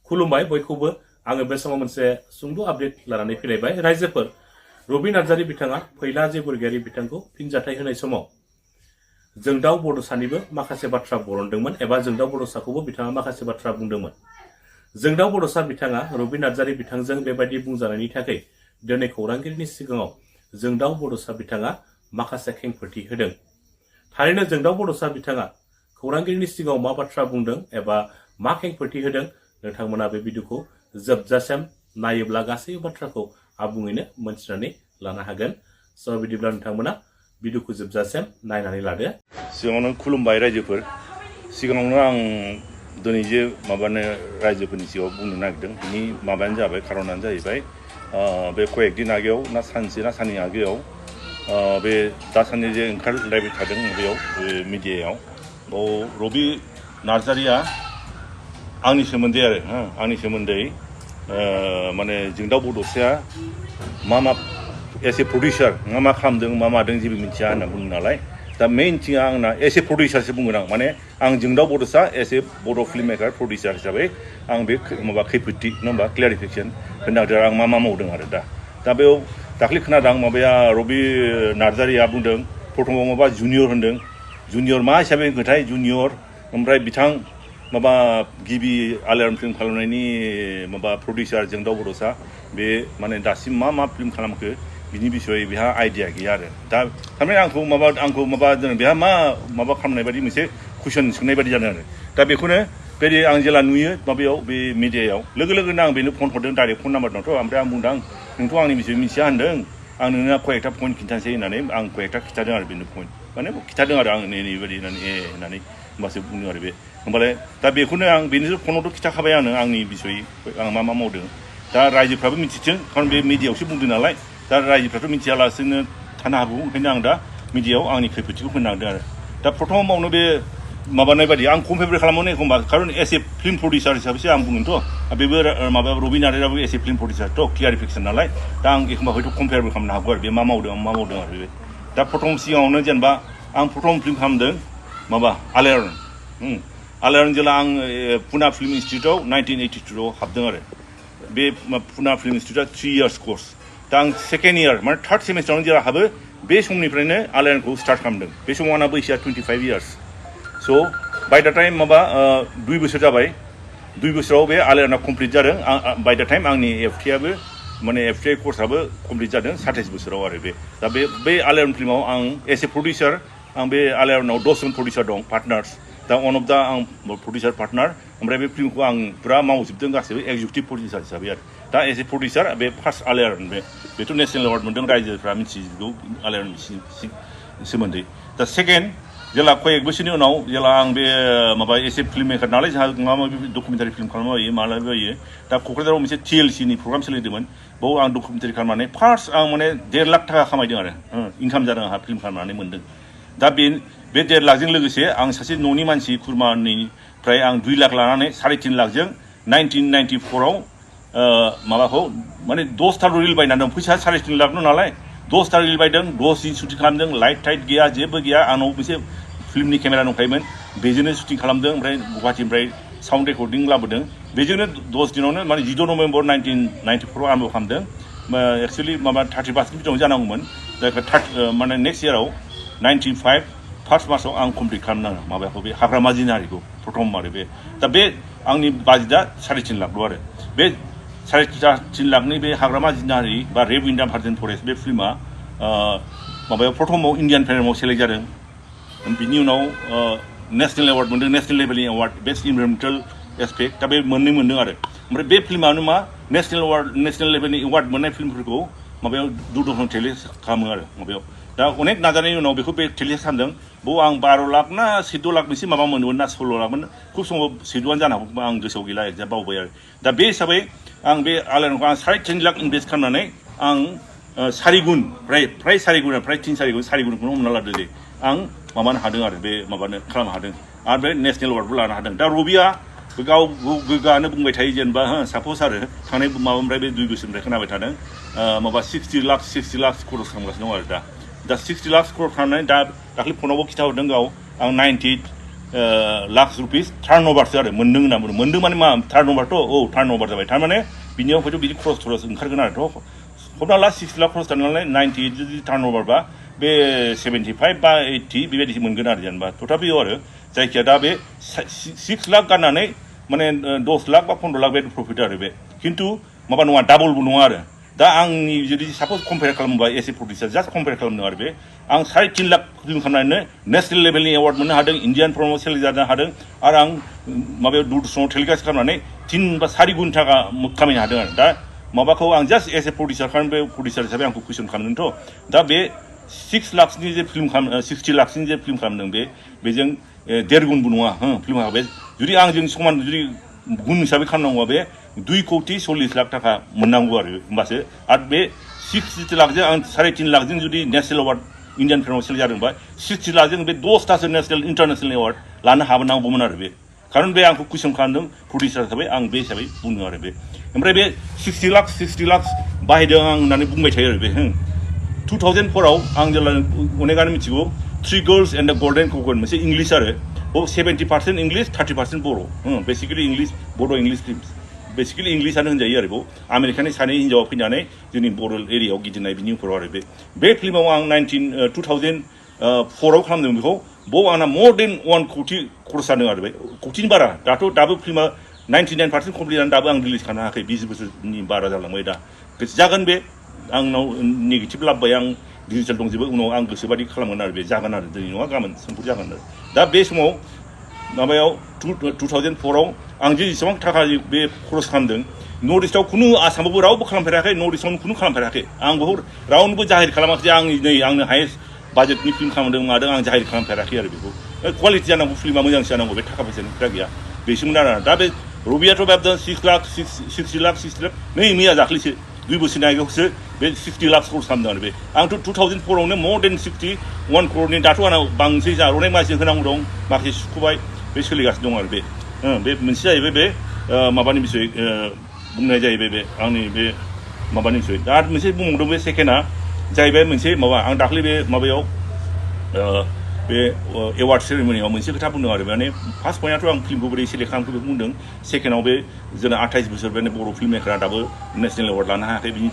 खुलुमबाय बयखौबो आङो बे समाव मोनसे सुंद' आपडेट लानानै फैलायबाय रायजोफोर रबि नार्जारी बिथाङा फैला जेबुरगियारि बिथांखौ फिनजाथाय होनाय समाव जोंदाव बड'सानिबो माखासे बाथ्रा बरनदोंमोन एबा जोंदाव बड'साखौबो बिथाङा माखासे बाथ्रा बुंदोंमोन। जोंदाव बड'सा बिथाङा रबि नार्जारी बिथांजों बेबायदि बुंजानायनि थाखाय दिनै खौरांगिरिनि सिगाङाव जोंदाव बड'सा बिथाङा माखासे खेंफोरथि होदों। थारैनो जोंदाव बड'सा बिथाङा खौरांगिरिनि सिगाङाव मा बाथ्रा बुंदों एबा मा खेंफोरथि होदों नोंथांमोना बे भिडिअखौ जोबजासिम नायोब्ला गासै बाथ्राखौ आबुङैनो मोनथिनानै लानो हागोन। स' बिदिब्ला नोंथांमोना भिडिअखौ जोबजासिम नायनानै लादो। सिगाङावनो खुलुमबाय रायजोफोर। सिगाङावनो आं दिनै जे रायजोफोरनि सिगाङाव बुंनो नागिरदों बिनि माबायानो जाबाय खारनानो जाहैबाय बे कयेक दिन आगोयाव ना सानसे ना साननै आगोयाव बे दासान्दि जे ओंखारलायबाय थादों बेयाव मिडियायाव रबि नार्जारीया आंनि सोमोन्दै आंनि सोमोन्दै माने जोंदाव बड'साया मा एस ए प्रडिउसार मा खालामदों मा मादों जेबो मिथिया होनना बुङो नालाय। दा मेइन थिंआ आंना एस ए प्रडिउसारसो बुंगोन आं माने आं जोंदाव बड'सा एस ए बड' फिल्म मेकार प्रडिउसार हिसाबै आं बे माबा खैफोदथि नङा होमबा क्लियारिफिकेसन होनो नागिरदों आं मा मावदों आरो दा बेयाव दाख्लै खोनादों माबाया रबि नार्जारीया बुंदों प्रथमाव माबा जुनियर होनदों। जुनियर मा हिसाबै होनखोथाय जुनियर ओमफ्राय बिथां माबा गिबि आलायारन फिल्म खालामनायनि माबा प्रडिउसार जोंदाव बड'सा बे माने दासिम मा फिल्म खालामखो बिनि बिसय बेहा आइडिया गैया आरो दा थारमाने आंखौ माबा बेहा माबा खालामनाय बायदि मोनसे कुइसन सोंनाय बायदि जादों आरो दा बेखौनो बे आं जेला नुयो माबायाव बे मिडियायाव लोगो लोगोनो आं बेनो फन हरदों डाइरेक्ट फन नाम्बार दंथ' ओमफ्राय आं बुंदों नोंथ' आंनि बिसय मिथिया होनदों आं नोंनो कयेकथा पइन्ट खिन्थानोसै होननानै आं कयेकथा खिन्थादों आरो बेनो पइन्ट माने खिन्थादों आरो आं नैबायदि होननानै होमबासो बुंदों आरो बे होमबालाय दा बेखौनो आं बेनिसो फनावथ' खिन्थाखाबाय आंनि बिसय आं मा मावदों दा रायजोफ्राबो मिथिथों खारन बे मिडियायावसो बुंदों नालाय दा रायजोफ्राथ' मिथियालासेनो थानो हागौ ओंखायनो आं दा मिडियायाव आंनि खैफोदथिखौ होनो नागिरदों आरो दा प्रथमावनो बे माबानाय बायदि आं कमपेयार खालामोनो एखम्बा खारन एस ए फिल्म प्रडिउसार हिसाबैसो आं बुंगोनथ' बेबो माबा rabi नार्जारीयाबो S A film प्रडिउसारथ' clarification नालाय दा आं एखम्बा हयथ' कमपेयारबो खालामनो हागौ आरो बे मा मावदों आरो बे दा प्रथम सिगाङावनो जेनेबा आं प्रथम फिल्म खालामदों माबा आलायारन जेला आं पुना फिल्म इन्सटिटिउटआव 1982आव हाबदों आरो बे पुना फिल्म इन्सटिटिउटआ 3 इयार्स कर्स दा आं सेकेन्ड इयार माने थार्ड सेमिस्टारावनो जेला हाबो बे समनिफ्रायनो आलायारनखौ स्टार्ट खालामदों। बे समाव आंना बैसोआ 25 इयार्स स' बाय दा टाइम माबा 2 बोसोर जाबाय 2 बोसोराव बे आलायारना कमप्लिट जादों बाय दा टाइम आंनि एफटिआबो माने एफटिआइ कर्सआबो कमप्लिट जादों 27 बोसोराव आरो दा बे आलायारन फिल्माव आं एस ए प्रडिउसार आं बे आलायारनाव 10 जन प्रडिउसार दं पार्टनार्स दा वान अफ दा आं प्रडिउसार पार्टनार ओमफ्राय बे फिल्मखौ आं पुरा मावजोबदों गासैबो एक्जिकिउटिभ प्रडिउसार हिसाबै आरो दा एस ए प्रडिउसार बे फार्स्ट आलायारन बेथ' नेसनेल एवार्ड मोनदों रायजोफ्रा मिथिजोबगौ आलायारननि सोमोन्दै दा सेकेन्ड जेला कयेक बोसोरनि उनाव जेला आं बे माबा एस ए फिल्म मेकार नालाय जोंहा माबा माबि डकुमेन्टारि फिल्म खालामबायो मालाबायो दा क'क्राझाराव मोनसे TLCनि प्रग्राम सोलिदोंमोन बाव आं डकुमेन्टारि खालामनानै फार्स्ट आं माने 1.5 लाख थाखा खामायदों आरो इनकाम जादों आंहा फिल्म खालामनानै मोनदों। दा बे 1.5 लाखजों लोगोसे आं सासे न'नि मानसि खुरमानिफ्राय आं 2 लाख लानानै 3.5 लाखजों 1994आव माबाखौ माने 10था रिल बायनानै दं फैसा 3.5 लाख नालाय 10था रिल बायदों 10 दिन शुटिं खालामदों लाइट टाइट गैया जेबो गैया आंनाव मोनसे फिल्मनि केमेरा दंखायोमोन बेजोंनो शुटिं खालामदों ओमफ्राय गुवाहाटीनिफ्राय साउन्ड रेकर्डिं लाबोदों बेजोंनो 10 दिनावनो माने 16 नभेम्बर 1994आव आरम्भ खालामदों एक्सुवेलि माबा 31 बिदनाव जानांगौमोन माने नेक्स्ट इयाराव 95 फार्स्ट मार्चआव आं कमप्लिट खालामनाङो माबाखौ बे हाग्रामा जिनारिखौ प्रथम आरो दा बे आंनि बाजेटआ 3.5 लाखल' आरो बे 3.5 लाखनि बे हाग्रामा जिनारि बा रेड इन्डियान भार्जिन फरेस्ट बे फिल्मा माबायाव प्रथमाव इन्डियान फिल्माव सेलेक्ट जादों बिनि उनाव नेसनेल एवार्ड मोनदों नेसनेल लेभेलनि एवार्ड बेस्ट इनभाइरमेन्टेल एसपेक्ट दा बे मोननै मोनदों आरो ओमफ्राय बे फिल्मानो मा नेसनेल लेभेलनि एवार्ड मोननाय फिल्मफोरखौ माबायाव दूरदर्शन टेलिकास्ट खालामो आरो माबायाव दा अनेक नाजानायनि उनाव बेखौ बे टेलिकास्ट खालामदों बाव आं 12 लाख ना 14 लाख मोनसे माबा मोनोमोन ना 16 लाखमोन खुब समाव 14आनो जानो हागौ आं गोसोआव गैला एक्जाक्ट बावबाय आरो दा बे हिसाबै आं बे आलायारनखौ आं 3.5 लाख इनभेस्ट खालामनानै आं 4 गुन फ्राय 4 गुन फ्राय 4 गुनखौनो हमना लादो दे आं माबानो हादों आरो बे माबानो खालामनो हादों आरो बे नेसनेल एवार्डबो लानो हादों। दा रबिया गाव गोग्गानो बुंबाय थायो जेनेबा साप'ज आरो थांनाय माबानिफ्राय बे 2 बोसोरनिफ्राय खोनाबाय थादों माबा 60 लाख खरस खालामगासिनो दं आरो दा 60 लाख खरस खालामनानै दा दाख्लै फनावबो खिन्थाहरदों गाव आं लाख रुपिस टार्न अभारसो आरो मोन्दों होनना बुङो मोन्दों माने मा टार्न अभारथ' औ टार्न अभार जाबाय थारमाने बिनियाव हयथ' बिदि खरस ओंखारगोन आरोथ' हमना ला 6 लाख खरस जानाय नालाय 90 जुदि टार्न अभारबा बे 75 बा 80 बेबायदिसो मोनगोन आरो जेनेबा तथापियाव आरो जायखिया दा बे 6 लाख गारनानै माने 10 लाख बा 15 लाख बे प्रफिट आरो बे खिन्थु माबा नङा डाबलबो नङा आरो दा आंनि जुदि सापज कम्पेयार खालामोबा S A producer just compare खालामदों आरो बे आं 3.5 लाख फिल्म खालामनानै नेसनेल लेभेलनि एवार्ड मोननो हादों इन्डियान प्रम'ट सेलेक्ट जानो हादों आरो आं माबायाव दूरदर्शनाव टेलिकास्ट खालामनानै 3 बा 4 गुन थाखा खामायनो हादों आरो दा माबाखौ आं जास्ट एस ए प्रडिउसार खालाम बे प्रडिउसार हिसाबै आंखौ कुइसन खालामदोंथ' दा बे 6 लाखनि जे फिल्म 60 लाखनि जे फिल्म खालामदों बेजों 1.5 गुनबो नङा फिल्मा बे जुदि आंजों समान जुदि गुन हिसाबै खालामनांगौबा बे 2 कोटी 40 लाख थाखा मोननांगौ आरो होमबासो आरो बे 60 लाखजों आं 3.5 लाखजों जुदि नेसनेल एवार्ड इन्डियान फिल्माव सेलेक्ट जादोंबा 60 लाखजों बे 10थासो नेसनेल इन्टारनेसनेल एवार्ड लानो हानांगौमोन आरो बे खारन बे आंखौ कुइसन खालामदों प्रडिउसार हिसाबै आं बे हिसाबै बुङो आरो बे ओमफ्राय बे 60 लाख बाहायदों आं होननानै बुंबाय थायो आरो बे 2004 आव आं जेब्ला अनेकानो मिथिगौ 3 गर्ल्स एन्ड द गल्डेन ककन मोनसे इंलिश आरो 70% इंलिश 30% बर' बेसिकेलि इंलिश बर' इंलिश फिल्म बेसिकेलि इंलिशानो होनजायो आरो बेयाव आमेरिकानि सानै हिन्जावा फैनानै जोंनि बर' एरियायाव गिदिंनाय बिनि उनफोराव आरो बे फिल्माव आं 2004 आव खालामदों बेखौ बाव आंना मोर देन 1 कोटी खरस जादों आरो बे कोटीनि बारा दाबो फिल्मा 99% कमप्लिट जानानै दाबो आं रिलिज खालामनो हायाखै 20 बोसोरनि बारा जालांबाय दा जागोन बे आंनाव नेगेटिभ लाबोबाय आं डिजिटेल दंजोबो उनाव आं गोसोबादि खालामगोन आरो बे जागोन आरो दिनै नङा गाबोन समफोर जागोन आरो दा बे समाव माबायाव 2004 आव आं जे जेसेबां थाखा बे खरस खालामदों नर्थ इस्टआव खुनु आसामावबो रावबो खालामफेराखै नर्थ इस्टआवनो खुनु खालामफेराखै आं बहुत रावनोबो जाहिर खालामाखै आं आंनो हायेस्ट बाजेटनि फिल्म खालामदों मादों आं जाहिर खालामफेराखै आरो बेखौ क्वालिटि जानांगौ फिल्मा मोजांसो जानांगौ बे थाखा फैसानि खोथा गैया बेसोमोन आरो दा बे रबियाथ' बाबदों 60 लाख नै मैया दाख्लैसो 2 बोसोरनि आगोलावसो बे 60 लाख खरस खालामदों आरो बे आंथ' 2004 आवनो मोर देन 61 क'रनि दाथ' आंनाव बांसिन जारनाय मानसिजों होनांगौ दं माखासे सुख'बाय बे सोलिगासिनो दं आरो बे मोनसे जाहैबाय बे माबानि बिसय बुंनाय जाहैबाय बे आंनि बे माबानि बिसय दा मोनसे बुंबावदों बे सेकेन्डआ जाहैबाय मोनसे माबा आं दाख्लै बे माबायाव बे एवार्ड सेरेमनियाव मोनसे खोथा बुंदों आरो माने फार्स्ट पइन्टआथ' आं फिल्मखौ बोरै सेलेक्ट खालामखो बेखौ बुंदों सेकेन्डआव बे जोंना 28 बोसोर बे बर' फिल्म मेकारा दाबो नेसनेल एवार्ड लानो हायाखै बिनि